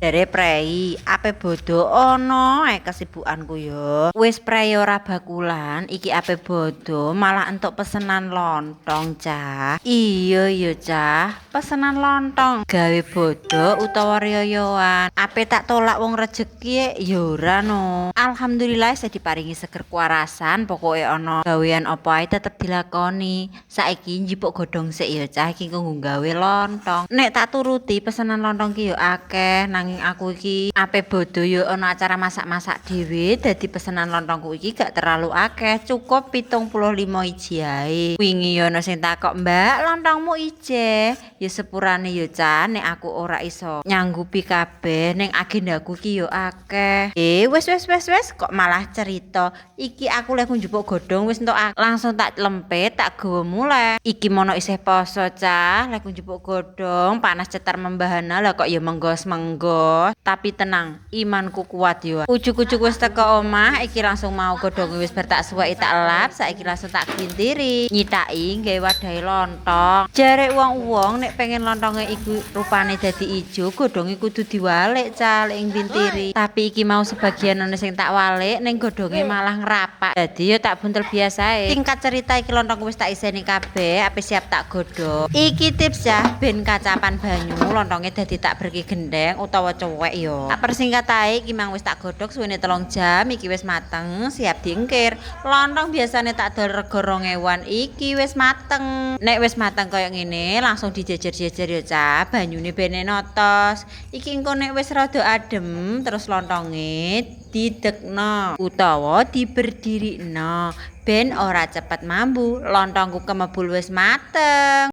Jare prei, ape bodo ana ae kesibukanku yo. Wis prei ora bakulan, iki ape bodo malah entuk pesenan lontong, cah. Iya yo, cah, pesenan lontong gawe bodo utawa riyoyoan. Ape tak tolak wong rejeki ya ora no. Alhamdulillah isih diparingi seger kewarasan, pokoke ana gawean apa ae tetep dilakoni. Saiki njipuk godhong sik ya, cah, iki nggo gawe lontong. Nek tak turuti pesenan lontong ki yo akeh, nanging aku iki ape bodo yo ana acara masak-masak dhewe, dadi pesenan lontongku iki gak terlalu akeh, cukup 75 iji ae. Wingi yo ana sing takok, "Mbak, lontongmu ije?" Ya sepurane yo, cah, nek aku ora iso nyanggupi kabeh, ning agendaku ki yo akeh. Eh, wis wis wis wis, kok malah cerita. Iki aku lek njupuk godhong wis entuk, langsung tak lempit, tak gawa muleh. Iki mono isih poso, cah, lek njupuk godhong panas cetar membahana lah kok ya menggos-menggos. Tapi tenang, imanku kuat yo. Ujug-ujug wis teko omah, iki langsung mau godhong wis bar tak suweki, tak lap, saiki langsung tak glintiri, nyithaki gawe wadahe lontong. Jare wong-wong nek pengen lontonge iku rupane dadi ijo, godhonge kudu diwalik, cah, lek glintiri. Tapi iki mau sebagian ana sing tak walik, ning godhonge malah ngrapak. Dadi yo tak buntel biasae. Singkat cerita, iki lontong wis tak iseni kabeh, ape siap tak godhong. Iki tips ya, ben kacapan banyu, lontonge dadi tak berki gendeng utawa cowek yo. Tak persingkat ae, iki mang wis tak godhog suwene 3 jam, iki wis mateng, siap diengkir. Lontong biasane tak dol rega 2000-an, iki wis mateng. Nek wis mateng koyo ngene, langsung dijejer-jejer yo, cah, banyune bene notos. Iki engko nek wis rada adem, terus lontonge didekno utawa diberdirikno ben ora cepet mambu. Lontongku kemebul wis mateng.